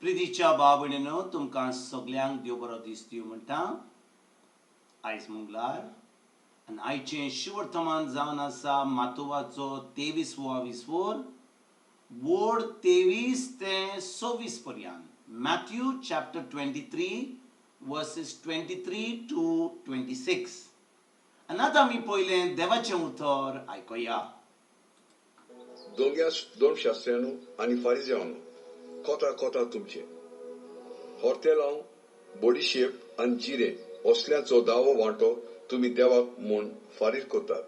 प्रितीच्या भाव भयणीनो, तुमकां सगल्यांक देव बरो दीस दिवं म्हणटा. आयज मंगळार आनी आयचें शिवर्तमान जावन आसा मातोवाचो 23वो विस्वोर, वोड 23 ते 26 पर्यंत. Matthew chapter 23, verses 23 to 26. आनी आतां आमी पयलें देवाचें उतर आयकुया. दोंग्या धर्मशास्त्र्यानो आनी फारिज्यांनो, कोता कोता तुमचे! होर्तेलांव, बडिशेप आनी जिरें असल्यांचो दावो वांटो तुमी देवाक म्हूण फारीक करतात,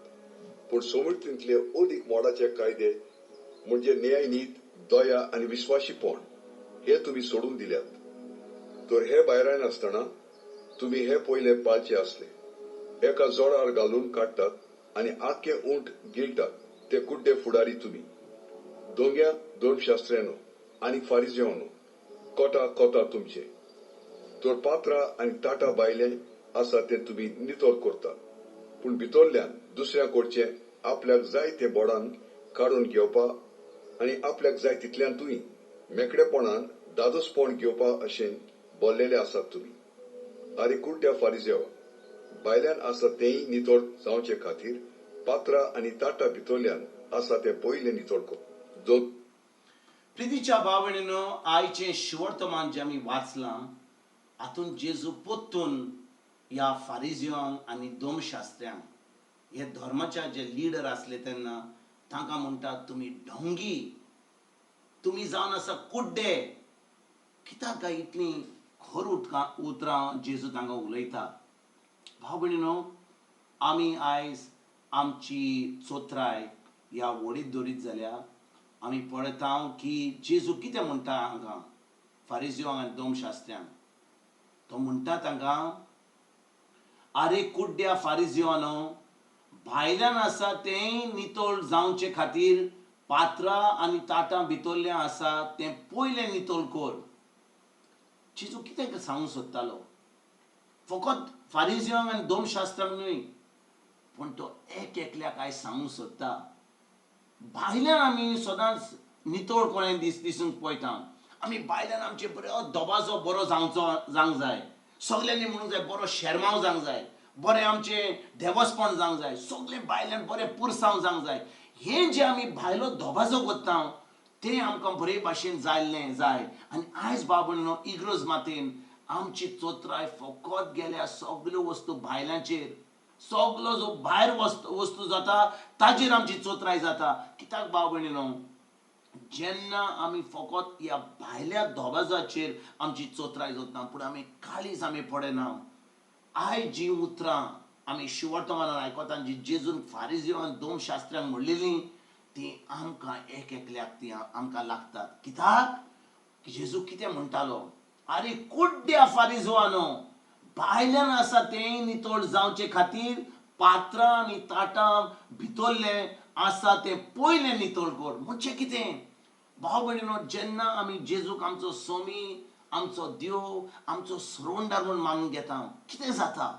पूण समितींतले अदीक मोडाचे कायदे म्हणजे न्याय, नीत, दया आनी विस्वाशीपण हे तुमी सोडून दिल्यात. तर हे भायराय नासतना तुमी हे पयले पाळचे आसले. एका जोडार घालून काडटात आनी आख्खे उंट गिळटात ते कुड्डे फुडारी तुमी. दोंग्या धर्मशास्त्र्यानो आनी फारिज्यांनो, कोटा कोता तुमचे! तर पात्रां आनी ताटा भायले आसा तें तुमी नितळ करतात, पूण भितरल्यान दुसऱ्या कडचे आपल्याक जाय तें बोडान काडून घेवपा आनी आपल्याक जाय तितल्यांतूय मेकळेपणान दादोसपण घेवपा अशें बोल्लेले आसात तुमी. आरे कुड्ड्या फारिजेवा, भायल्यान आसा तेंय नितळ जावचे खातीर पात्रां आनी ताटा भितरल्यान आसा तें पयलें नितळ कर. दोन प्रितीच्या भाव भयणीनो, आयचें शिवर्तमान जें आमी वाचलां हातूंत जेजू पोत्तून ह्या फारिजियांक आनी दोमशास्त्र्यांक, हे धर्माच्या जे लिडर आसले तेन्ना, तांकां म्हणटात, तुमी ढोंगी, तुमी जावन आसा कुड्डे. कित्याक काय इतलीं खर उतकां उतरां जेजू तांकां उलयता? भाव भयणीनो, आमी आयज आमची चोत्राय ह्या वडीत दवरीत जाल्यार आमी पळयता की जेजू कितें म्हणटा हांकां, फारिजियोंक आनी दोमशास्त्र्यांक. तो म्हणटा तांकां, आरे कुड्ड्या फारिजियोनो, भायल्यान आसा तेंय नितळ जावचे खातीर पात्रां आनी ताटां भितरलें आसा तें पयलें नितळ कर. जेजू कितें सांगूंक सोदतालो? फकत फारिजियांक आनी दोमशास्त्रांक न्हय, पूण तो एक एकल्याक आयज सांगूंक सोदता. भायल्यान आमी सदांच नितळ कोणें दीस दिसूंक पळयता. आमी भायल्यान आमचे बरो दबाजो बरो जावचो जावंक जाय, सगल्यांनी म्हणूंक जाय, बरो शेरमांव जावंक जाय, बरें आमचें देवस्पण जावंक जाय, सगळें भायल्यान बरें पुरसांव जावंक जाय. हें जें आमी भायलो दबाजो करता तें आमकां बरे भाशेन जाल्लें जाय. आनी आयज बाबा इग्रोज मातेन आमची चोत्राय फकत गेल्या सगल्यो वस्तू भायल्यांचेर. सगलो जो भायर वस्तू वस्तू जाता ताजेर आमची चोत्राय जाता. कित्याक भाव भयणीनो, जेन्ना आमी फकत ह्या भायल्या दबाजाचेर आमची चोत्राय जाता, पूण आमी काळीज आमी पळयना. आयज जीं उतरां आमी शिवर्तमानान आयकता, जी जेजून फारिजियो दोमशास्त्र्यांक म्हणलेलीं, तीं आमकां एक एकल्याक तीं आमकां लागतात. कित्याक जेजू कितें म्हणटालो? आरे कुड्ड्या फारिजवानो, भायल्यान आसा तें नितळ जावचे खातीर पात्रां आनी ताटां भितरलें आसा तें पयलें नितळ कर. म्हणजे कितें भाव भयणीनो, जेन्ना आमी जेजूक आमचो सोमी, आमचो देव, आमचो सरवंडार म्हूण मानून घेता, कितें जाता?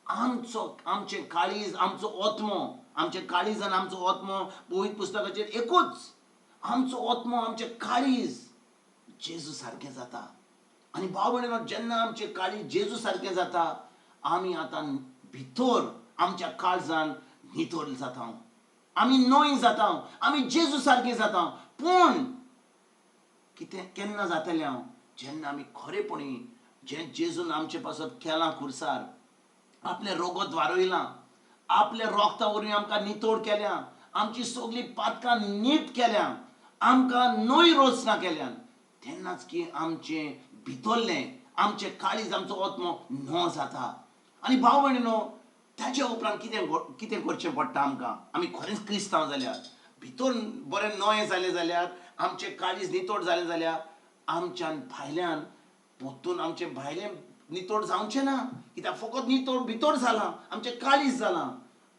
आमचो आमचें काळीज, आमचो आत्मो, आमचें काळीज आनी आमचो आत्मो पवित्र पुस्तकाचेर एकूच. आमचो आत्मो, आमचें काळीज जेजू सारकें जाता. आनी भाव भयणीनो, जेन्ना आमचें काळीज जेजू सारकें जाता, आमी आतां भितर आमच्या काळजान नितळ जाता, आमी न्हय जाता, आमी जेजू सारकें जाता. पूण कितें केन्ना जातलें हांव? जेन्ना आमी खरेपणी जें जेजून आमचे पासत केलां, खुर्सार आपलें रोगत वारयलां, आपल्या रोगता वरवीं आमकां नितळ केल्या, आमची सगळीं पातकां नीट केल्या, आमकां न्हय रचना केल्यान, तेन्नाच की आमचें भितरलें आमचें काळीज, आमचो आत्मो न्हो जाता. आनी भाव भयणीनो, ताच्या उपरांत कितें कितें करचें पडटा आमकां? आमी खरेंच क्रिस्तांव जाल्यार, भितर बरें नवें जालें जाल्यार, आमचें काळीज नितळ जालें जाल्यार, आमच्यान भायल्यान पोत्तून आमचें भायलें नितळ जावचें ना. कित्याक फकत नितळ भितर जालां, आमचें काळीज जालां.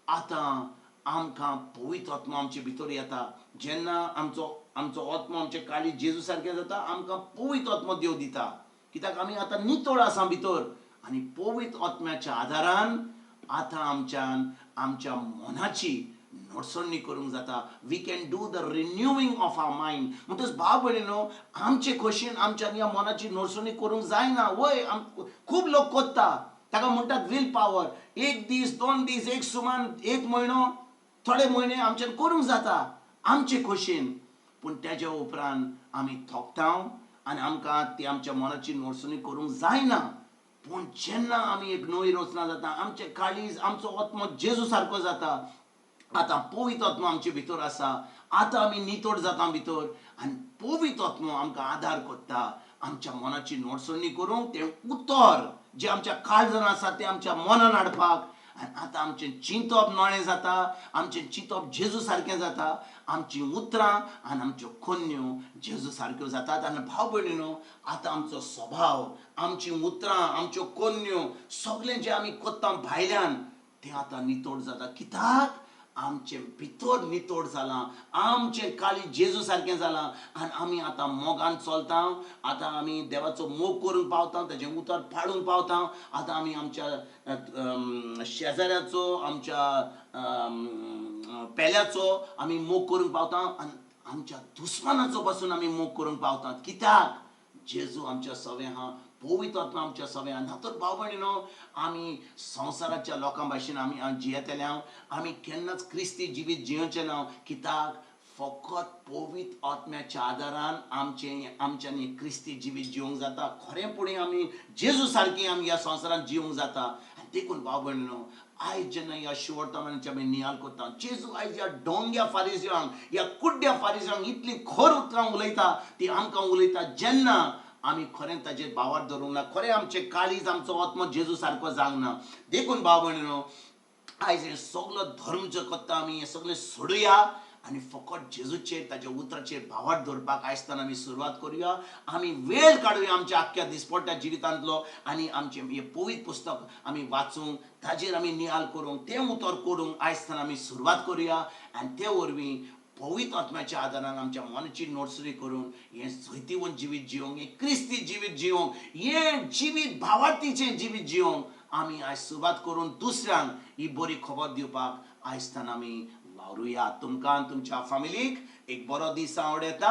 आतां आमकां पवित्र आत्मो आमचे भितर येता. जेन्ना आमचो आमचो आत्मो, आमचें काळीज जेजू सारकें जाता, आमकां पवित्र आत्मो देव दिता. कित्याक आमी आतां नितळ आसा भितर. आनी पवित्र आत्म्याच्या आदारान आतां आमच्यान आमच्या मनाची नोटसणी करूंक जाता. We can do the renewing of our mind. म्हणटच भाव भयणीनो, आमचे खोशयेन आमच्या ह्या मनाची नोटसणी करूंक जायना. वय, खूब लोक कोत्ता, ताका म्हणटात will power. एक दीस, 2 दीस, एक सुमान, एक म्हयनो, थोडे म्हयने आमच्यान करूंक जाता आमचे खोशयेन, पूण तेज्या उपरांत आमी थोकता आनी आमकां ती आमच्या मनाची नोटसणी करूंक जायना. पूण जेन्ना आमी एक नवी रचना जाता, आमचें काळीज, आमचो आत्मो जेजू सारको जाता, आतां पवित्र आत्मो आमचे भितर आसा, आतां आमी नितळ जाता भितर, आनी पवित्र आत्मो आमकां आदार करता आमच्या मनाची नोटसणी करूंक, तें उतर जें आमच्या काळजान आसा तें आमच्या मनान हाडपाक. आनी आतां आमचें चिंतप नळें जाता, आमचें चिंतप जेजू सारकें जाता, आमचीं उतरां आनी आमच्यो कोन्न्यो जेजू सारक्यो जातात. आनी भाव भयणीनो, आतां आमचो स्वभाव, आमचीं उतरां, आमच्यो कोन्न्यो, सगळें जें आमी कोत्ता भायल्यान तें आतां नितळ जाता. कित्याक? आमचें भितर नितळ जालां, आमचें काळीज जेजू सारकें जालां आनी आमी आतां मोगान चलता, आतां आमी देवाचो मोग करूंक पावता, ताजें उतर पाळूंक पावता. आतां आमी आमच्या शेजाऱ्याचो, आमच्या पेल्याचो आमी मोग करूंक पावता आनी आमच्या दुस्मानाचो पासून आमी मोग करूंक पावता. कित्याक? जेजू आमच्या सवे आहा, पवित्र आत्मा आमच्या सवे आहा. ना तर भाव भयणीनो, आमी संवसाराच्या लोकां भाशेन आमी जियेतले, आमी केन्नाच क्रिस्ती जिवीत जियोवचें ना. कित्याक? फकत पवित्र आत्म्याच्या आदारान आमचें आमच्यांनी क्रिस्ती जिवीत जिवंक जाता. खरेंपणी आमी जेजू सारकी आमी ह्या संवसारांत जिवंक जाता. आनी देखून भाव भयणीनो, आयज जेन्ना ह्या शिवर्तमानाची आमी नियाल करता, जेजू आयज ह्या डोंग्या फारिज्यांक, ह्या कुड्ड्या फारिज्यांक इतली खर उतरां उलयता, ती आमकां उलयता जेन्ना आमी खरें ताजेर भावार धरूंक ना, खरें आमचें काळीज, आमचो आत्मो जेजू सारको जावंक ना. देखून भाव भयणीनो, आयज हें सगलो धर्म जो करता आमी हें सगळें सोडुया आनी फकत जेजूचेर, ताच्या उतराचेर भावार दवरपाक आयजताना आमी सुरवात करुया. आमी वेळ काडुया आमच्या आख्ख्या दिसपट्ट्या जिवितांतलो आनी आमचें हें पवित्र पुस्तक आमी वाचूंक, ताजेर आमी नियाल करूंक, तें उतर करूंक आयजताना आमी सुरवात करुया. आनी ते वरवीं पवित्र आत्म्याच्या आदारान आमच्या मनाची नोटसरी करून हें जैतिवंत जिवीत जिवंक, हें क्रिस्ती जिवीत जिवंक, हें जिवीत भावार्थीचें जिवीत जिवंक आमी आयज सुरवात करून दुसऱ्यांक ही बरी खबर दिवपाक आयजताना आमी वावरुया. तुमकां तुमच्या फामिलीक एक बरो दीस आवडटा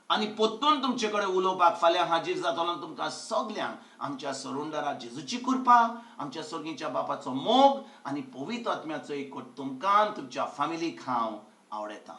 आनी पोत्तून तुमचे कडेन उलोवपाक फाल्यां हाजीर जातलो. तुमकां सगल्यांक आमच्या सरुंडरा जेजूची कृपा, आमच्या सर्गीच्या बापाचो मोग आनी पवित्र आत्म्याचो एकवट तुमकां तुमच्या फामिलीक हांव आवडटा.